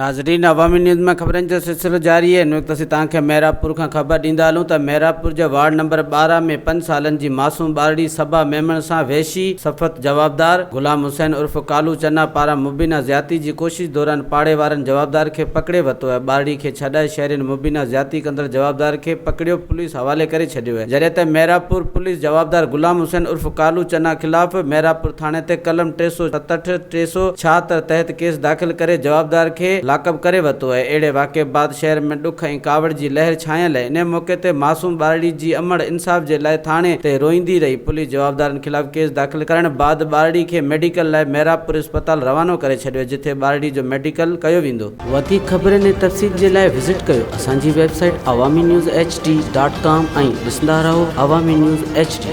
ناظرين عوامي نيوز ۾ خبرن جو سلسلو جاري آهي هن وقت اسين توهان کي محرابپور کان خبر ڏيندا هلون ته محرابپور جي وارڊ نمبر 12 ۾ پنج سالن جي معصوم ٻارڙي صبا ميمڻ سان وحشي صفت جوابدار غلام حسين عرف ڪالو چنا پاران مبينا زيادتي جي ڪوشش دوران پاڙي وارن جوابدار کي پڪڙي ورتو ۽ ٻارڙي کي ڇڏائي شهرين مبينا زيادتي ڪندڙ جوابدار کي پڪڙيو پوليس حوالي ڪري ڇڏيو آهي جڏهن ته محرابپور پوليس جوابدار غلام حسين عرف ڪالو چنا خلاف محرابپور ٿاڻي تي قلم 367، 376 تحت ڪيس داخل ڪري جوابدار کي لاڪپ ڪري ورتو آهي، اهڙي واقعي بعد شهر ۾ ڏک ۽ ڪاوڙ جي لهر ڇانيل آهي، انهي موقعي تي معصوم ٻارڙي جي امڙ انصاف جي لاء ٿاڻي تي روئيندي رهي، پوليس جوابدارن خلاف ڪيس داخل ڪرڻ بعد ٻارڙي کي ميڊيڪل لاء محرابپور اسپتال روانو ڪري ڇڏيو جٿي ٻارڙي جو ميڊيڪل ڪيو ويندو. وڌيڪ خبرن ۽ تفصيل جي لاء وزٽ ڪيو اسان جي website Awami news H D dot com ۽ ڏسندا رهو عوامي نيوز ايڇ ڊي.